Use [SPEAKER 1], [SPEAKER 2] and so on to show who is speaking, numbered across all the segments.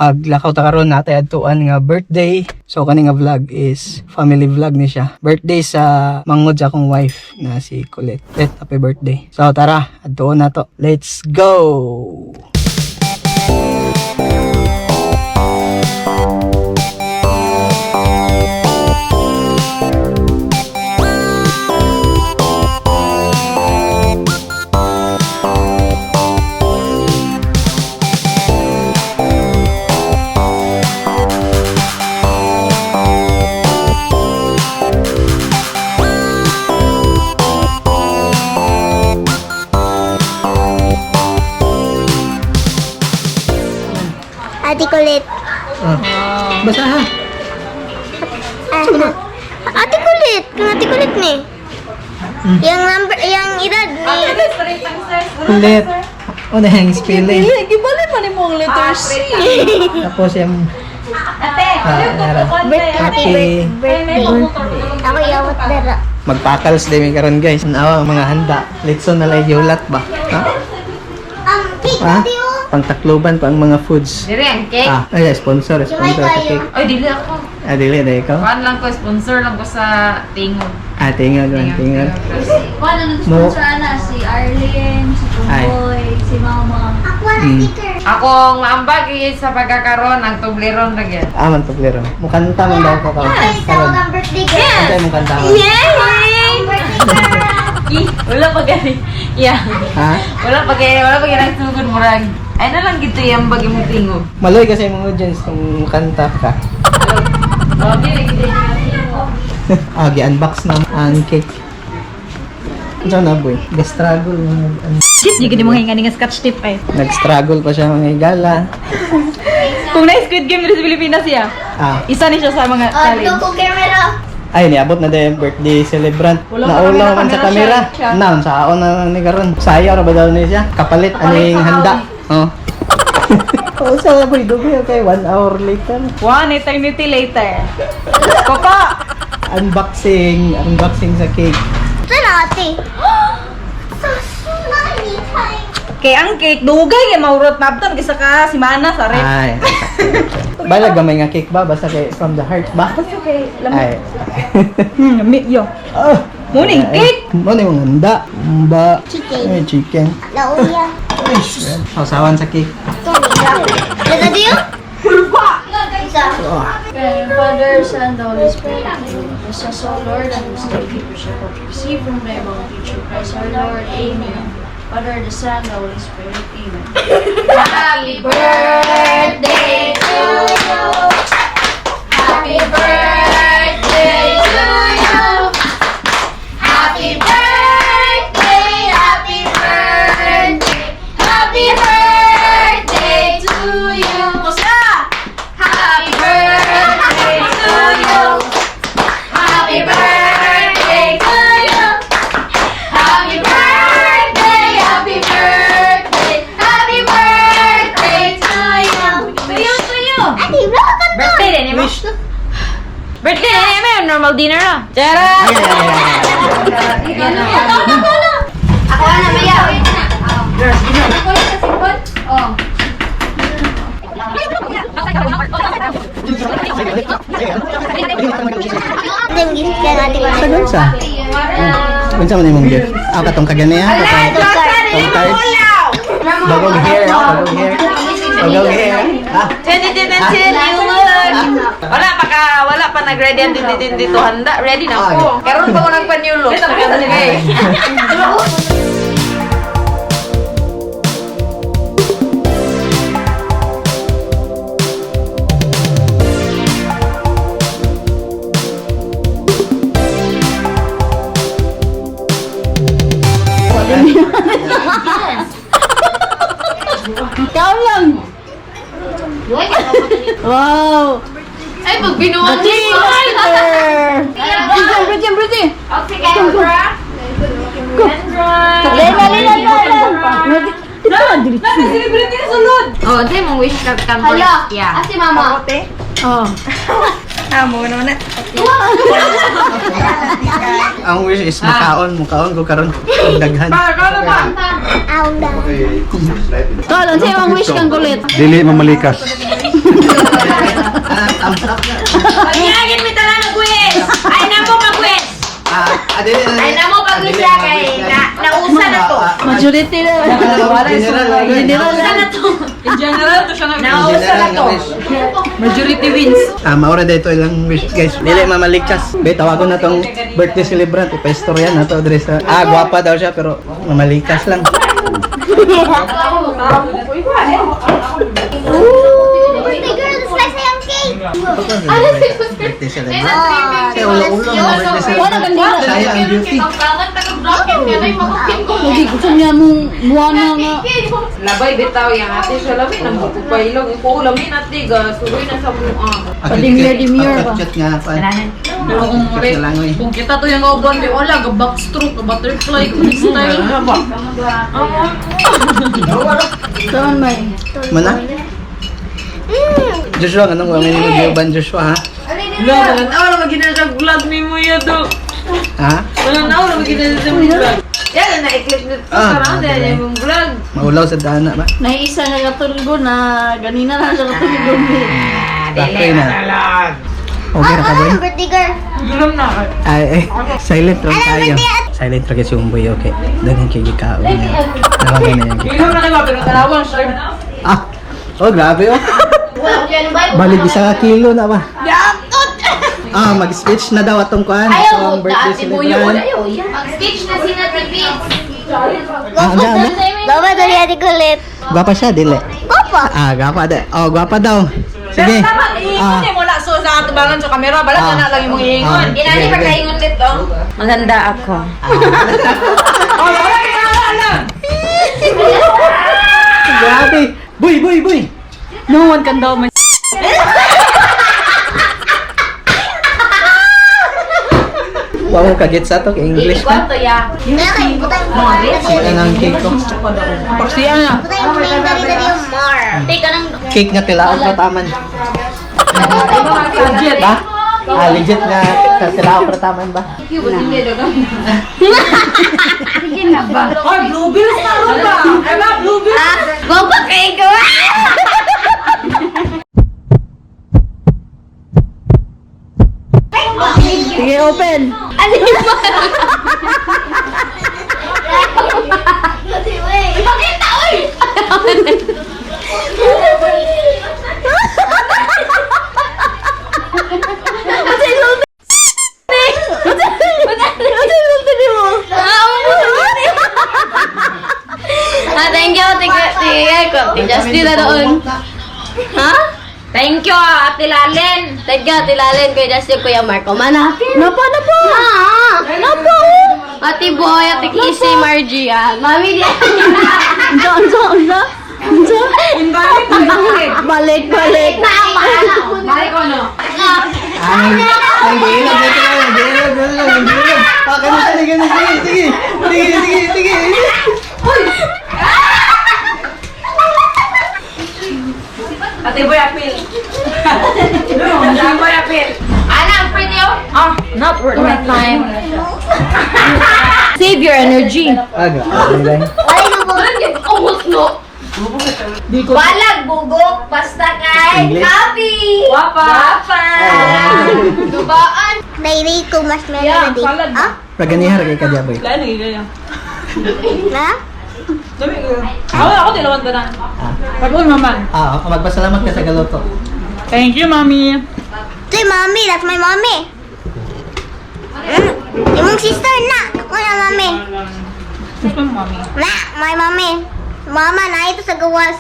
[SPEAKER 1] Maglakaw ta karon natay adtuan nga birthday. So kani nga vlog is family vlog ni siya. Birthday sa mangod sa akong wife na si Colette. Let, happy birthday. So tara, adtuon na to. Let's go.
[SPEAKER 2] Ate Colette.
[SPEAKER 1] Ah. Basa ha.
[SPEAKER 2] Ah, Ate Colette. Kung Ate Colette ni. Yung number, yung edad ni.
[SPEAKER 1] Colette. O na yung spelling.
[SPEAKER 3] Gibali man mo ang letter C.
[SPEAKER 1] Tapos yung ah,
[SPEAKER 2] Happy
[SPEAKER 1] happy
[SPEAKER 2] birthday. Ako yawat dara.
[SPEAKER 1] Magpakals din mi karon, guys. Anawa ang mga handa. Litson na lang yulat ba? Ha?
[SPEAKER 2] Ang cake
[SPEAKER 1] Ha?
[SPEAKER 2] na oh.
[SPEAKER 1] Pangtakloban pa ang mga foods.
[SPEAKER 4] Dire ang cake.
[SPEAKER 1] Ah, ay, sponsor, sponsor sa cake.
[SPEAKER 4] Ay, dili ako.
[SPEAKER 1] Ah, dili, dili ikaw.
[SPEAKER 4] Kuan lang ko, sponsor lang ko sa tingog.
[SPEAKER 1] Ah, tingog, tingog.
[SPEAKER 3] Wala nang
[SPEAKER 1] Mo-
[SPEAKER 3] sponsor ana si Arlene, si
[SPEAKER 1] Ay.
[SPEAKER 3] Tumboy, si Mama.
[SPEAKER 2] Ako ang sticker.
[SPEAKER 4] Akong maambag eh, sa pagkakaroon ang Toblerone ra gyud.
[SPEAKER 1] Ah, man Toblerone. Mukanta man daw ko karon.
[SPEAKER 2] Ay, tawag ang birthday girl.
[SPEAKER 1] Kanta mong kanta.
[SPEAKER 2] Ang birthday girl.
[SPEAKER 4] Wala pa gani. Yeah.
[SPEAKER 1] Ha?
[SPEAKER 4] Wala pa gani sugod murag. Ay na lang gito yung bag imong tingog.
[SPEAKER 1] Maloy kasi mga audience kung kanta ka.
[SPEAKER 4] Oh, dili gito yung tingog.
[SPEAKER 1] Ah, gi-unbox na ang cake. Ano na, boy? Nag-struggle.
[SPEAKER 3] Shit, di gid mo nga nga scotch tape ay.
[SPEAKER 1] Nag-struggle pa siya mga higala.
[SPEAKER 3] Kung na Squid Game diri sa Pilipinas siya.
[SPEAKER 1] Ah,
[SPEAKER 3] Isa ni siya sa mga
[SPEAKER 2] Oh,
[SPEAKER 3] challenge.
[SPEAKER 2] tuko camera.
[SPEAKER 1] ay, niabot na din birthday celebrant.
[SPEAKER 3] Wala pa
[SPEAKER 1] Naulaw
[SPEAKER 3] kami
[SPEAKER 1] man sa
[SPEAKER 3] na
[SPEAKER 1] kamera.
[SPEAKER 3] siya.
[SPEAKER 1] Naon, sa aon na lang ni karon. Sayaw ra ba daw ni siya? Kapalit, aning handa. Oh. Oo, sa boy, dugay okay, 1 hour later.
[SPEAKER 3] One eternity later. Papa!
[SPEAKER 1] Unboxing, unboxing sa cake.
[SPEAKER 2] Ito na ate. Sa time.
[SPEAKER 3] Kay ang cake dugay kay maurot nabtan kaysa ka si Mana sa rep.
[SPEAKER 1] Ay. Bala gamay nga cake ba? Basta kay from the heart ba?
[SPEAKER 3] Okay,
[SPEAKER 1] Ay.
[SPEAKER 3] Mi yo.
[SPEAKER 1] Oh.
[SPEAKER 3] Morning
[SPEAKER 1] Ay,
[SPEAKER 3] cake.
[SPEAKER 1] Morning mong handa. Ba.
[SPEAKER 2] Chicken.
[SPEAKER 1] Ay, chicken.
[SPEAKER 2] Lauya.
[SPEAKER 1] Ay, sus. Sausawan sa cake.
[SPEAKER 2] Ito nila. Ito diyo? Isa.
[SPEAKER 1] Oh.
[SPEAKER 5] Father, Son, the Holy Spirit. Amen. Bless us, O Lord, and this thy gift we shall receive from thy bounty through Christ our Lord. Amen. Father, the Son, the Holy Spirit. Amen.
[SPEAKER 4] Happy birthday to you. Happy birthday to you. Happy birthday, happy birthday, happy birthday to you. Musa! Happy birthday to you. Happy birthday to you. Happy birthday, happy birthday, happy birthday to you. To you, to you.
[SPEAKER 2] Ate, wala ka to.
[SPEAKER 4] Birthday din mo?
[SPEAKER 1] Wish na.
[SPEAKER 4] Birthday din mo, normal dinner ah. Tara!
[SPEAKER 1] Ay, ay, ay, ay, ay.
[SPEAKER 2] Ako na, Maya. Ang gift ka natin.
[SPEAKER 1] Tagal sa. Unsa man imong gift? Ah, katong kaganiya, katong katong cards. Bagong hair, ah, bagong hair. Bagong hair. Ah,
[SPEAKER 4] 2010, you look! Wala pa ka, wala pa nag-ready ang 2022 handa. Ready na ako. Karon pa ko nagpa-new look. Okay.
[SPEAKER 3] Ikaw lang. Wow.
[SPEAKER 4] Ay, pag binuwang
[SPEAKER 3] Sticker. Pretty, pretty.
[SPEAKER 4] Okay, Kendra. Kendra.
[SPEAKER 3] Lena, Lena, Lena. Dito ka, diretso.
[SPEAKER 4] Celebrate yung sulod. Oh, di mong wish ka kan.
[SPEAKER 2] Hala.
[SPEAKER 4] Yeah.
[SPEAKER 2] Ate, mama.
[SPEAKER 3] Oh.
[SPEAKER 1] Ah, Ang wish is makaon, mukaon ko karon daghan.
[SPEAKER 2] Aong da.
[SPEAKER 3] Tol, unsa imong wish kang Kulit?
[SPEAKER 6] Dili mamalikas.
[SPEAKER 4] Pagnyagin mi tanan og wish. Ay namo pag-wish.
[SPEAKER 1] Ah, dili
[SPEAKER 4] Ay namo pag-wish siya kay na nausa na to.
[SPEAKER 3] Majority na.
[SPEAKER 1] General,
[SPEAKER 3] General
[SPEAKER 4] Nausa na to.
[SPEAKER 3] In general to siya nag
[SPEAKER 4] Nausa na to.
[SPEAKER 3] Majority wins.
[SPEAKER 1] Ah, maura dito ilang wish, guys. Dili mamalikas. Be, tawagon na tong birthday celebrant. Ipa-istorya na to dre sa. Ah, gwapa daw siya pero mamalikas lang.
[SPEAKER 2] Ooh, birthday girl, slice yung cake.
[SPEAKER 1] Birthday celebrant. Kasi ulo-ulo mga birthday celebrant. Saya ang beauty.
[SPEAKER 3] Lagi gusto niya mong buwana nga.
[SPEAKER 4] Labay bitaw yang ate siya lami nang buko pailog ko lami na tiga suroy na sa mua.
[SPEAKER 3] Demure, demure ba?
[SPEAKER 1] Cute nga pa.
[SPEAKER 5] Pero kung
[SPEAKER 1] Cute na lang oy.
[SPEAKER 5] kung kita to yung kauban, di wala, ga backstroke, ga butterfly, ga freestyle.
[SPEAKER 3] Saan may?
[SPEAKER 1] Mana? Joshua, anong gawin mo Joban Joshua ha?
[SPEAKER 5] Wala, wala na, wala magina siya vlog ni mo yado.
[SPEAKER 1] Ha?
[SPEAKER 5] Wala na, wala magina siya vlog.
[SPEAKER 4] Yan na i-clip nito
[SPEAKER 1] Ah,
[SPEAKER 4] sa round
[SPEAKER 1] grabe.
[SPEAKER 4] yung vlog.
[SPEAKER 1] Maulaw sa dana ba?
[SPEAKER 3] Naiisa nga katulgo na ganina na siya katulgo.
[SPEAKER 1] Bakoy na. Okay ra ka boy?
[SPEAKER 2] Ah, birthday girl.
[SPEAKER 5] Gulam na ako.
[SPEAKER 1] Ay, ay, silent lang tayo. Silent ra kay si Umboy, okay. Daghan kay gikaon niya. Tawagan na yung gikaon.
[SPEAKER 5] Gulam na kayo, pero tanawan siya.
[SPEAKER 1] Ah! Oh, grabe oh. Balik 1 kilo na ba? Ah, mag-speech na daw atong kuan. So, ang birthday celebrant.
[SPEAKER 4] Mag-speech na si Nati Beats.
[SPEAKER 1] Ah, anda, anda.
[SPEAKER 2] Baba, dali ate kulit.
[SPEAKER 1] Gwapa siya, dili.
[SPEAKER 2] Papa.
[SPEAKER 1] Ah, gwapa da. Oh, gwapa daw. Sige.
[SPEAKER 3] Pero tama, iingon eh mo na so sa atubangan sa kamera, bala
[SPEAKER 1] Ah.
[SPEAKER 3] na lang imong iingon.
[SPEAKER 1] Ah.
[SPEAKER 4] Inani
[SPEAKER 1] Sige,
[SPEAKER 4] pa
[SPEAKER 1] sige.
[SPEAKER 4] kaingon dito. Maganda ako.
[SPEAKER 3] Oh, wala ka na.
[SPEAKER 1] Grabe. Boy, boy, boy.
[SPEAKER 5] No one can daw my
[SPEAKER 1] Wa mo kagit sa to kay English ka.
[SPEAKER 4] Kwanto ya.
[SPEAKER 2] Kaya kayo, butang
[SPEAKER 1] Wala na ang cake ko.
[SPEAKER 5] Paksiya na.
[SPEAKER 2] Butang yung dali dali yung more.
[SPEAKER 4] Take ka ng
[SPEAKER 1] Cake nga tilaok pa taman.
[SPEAKER 5] Legit.
[SPEAKER 1] Ba? Ah, legit nga tilaok pa taman ba?
[SPEAKER 3] Hoy, blue bills na ron ba? Ay ba, blue bills.
[SPEAKER 4] Gwapa kay ko.
[SPEAKER 3] Sige, open.
[SPEAKER 4] Pakita oy.
[SPEAKER 2] Ah, thank you, thank you, thank you. Thank Justin na doon. Ha?
[SPEAKER 4] Thank you, Ate Lalen.
[SPEAKER 2] Thank you, Ate Lalen, Kuya Justin, Kuya Marco. Manapin. Napa, napa. Napa. Ate Boy, Ate Casey, Margie. Ah. Mami, di.
[SPEAKER 3] Unsa, unsa, unsa? Unsa?
[SPEAKER 5] Invalid, invalid.
[SPEAKER 3] Balik, balik.
[SPEAKER 5] Balik ko no.
[SPEAKER 1] Ay, ay, giilog na ito lang, giilog na lang, giilog. Ah, ganun, sige, ganun, sige, sige, sige, sige, sige.
[SPEAKER 3] Ate Boy, apil. Ate Boy, apil.
[SPEAKER 4] Ana, ang pretty oh.
[SPEAKER 5] Ah, not worth my time.
[SPEAKER 4] Save your energy.
[SPEAKER 1] Ah, grabe lang.
[SPEAKER 4] Almost no. Walag bugok basta kay
[SPEAKER 1] English.
[SPEAKER 4] happy.
[SPEAKER 5] Wapa.
[SPEAKER 4] Wapa. Dubaan.
[SPEAKER 2] Dayri ko mas meron na di. Ah?
[SPEAKER 1] Paganihan kay kadya boy.
[SPEAKER 3] Wala, nagigaya.
[SPEAKER 2] Na?
[SPEAKER 3] Dami ko. Ako, ako, dilawan ka na.
[SPEAKER 5] Pag-uwi, mama.
[SPEAKER 1] Ah, magpasalamat ka sa galuto.
[SPEAKER 5] Thank you, mommy.
[SPEAKER 2] Ito yung mommy, that's my mommy. Imong sister na. Ako na mommy.
[SPEAKER 5] Tapos may mommy.
[SPEAKER 2] Na, my mommy. Mama na ito sa gawas.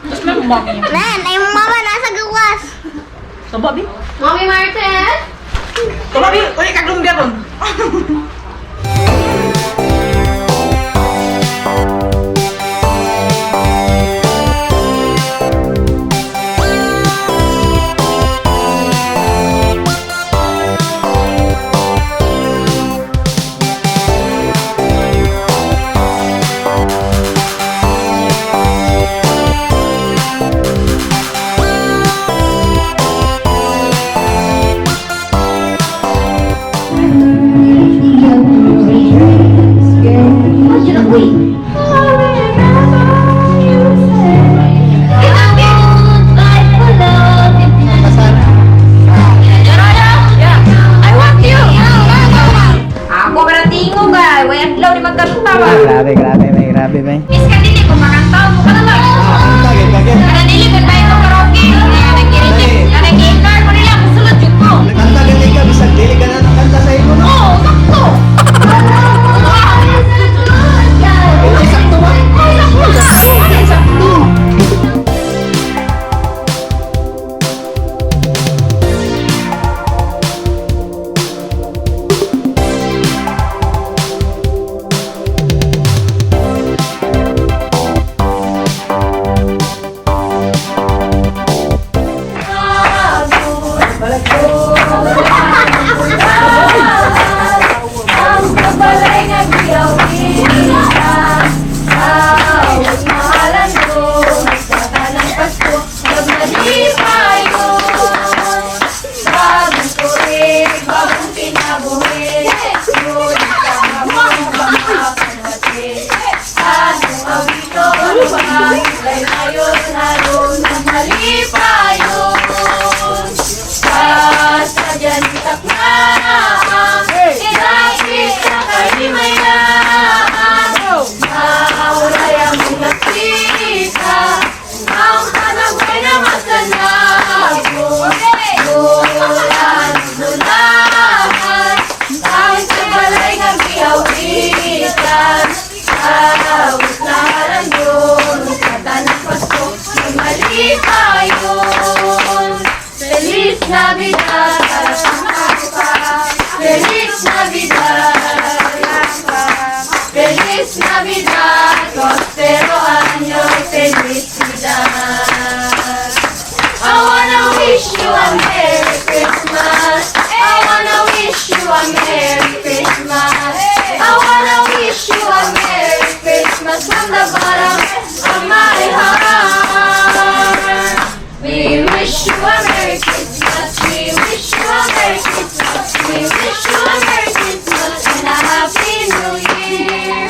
[SPEAKER 5] Tapos may mommy.
[SPEAKER 2] Na, na yung mama na sa gawas.
[SPEAKER 5] Taba, bi.
[SPEAKER 4] Mommy Martin.
[SPEAKER 3] Tama, bi. Uy, kaglumbia ron.
[SPEAKER 1] Grabe ba?
[SPEAKER 4] Miss ka dili kung makanta mo ka na lang. Kana dili kung tayo ko karaoke. Nag-iinar ko nila kung sulod jud ko.
[SPEAKER 1] Kanta gani ka bisag dili ka na nakanta sa imo no.
[SPEAKER 4] Oo, sakto.
[SPEAKER 1] Sakto ba?
[SPEAKER 4] Sakto. Sakto.
[SPEAKER 5] Ang balay nga giyawin Awit mahalan ko Sa kanang Pasko Nagmalipayon Bagong tuig, bagong kinabuhi. Ngunit ang pangapangati. Anong awiton, bakit ayon aron malipayon? Kasadyan takna, ilapit sa kalimayaan. Maulay ang mga sika, ang hanap ay namasanabo. Bulan, bulahan, kahit sa balay nga giyawitan. Awit na harangon, sa tanang Pasko, malipayon. Feliz Navidad, Feliz Navidad, Feliz Navidad, Prospero año y felicidad. I wanna wish you a Merry Christmas. I wanna wish you a Merry Christmas. I wanna wish you a Merry Christmas from the bottom of my heart. We wish you a Merry Christmas. We wish you a Merry Christmas. We wish you a Merry Christmas and a Happy New Year.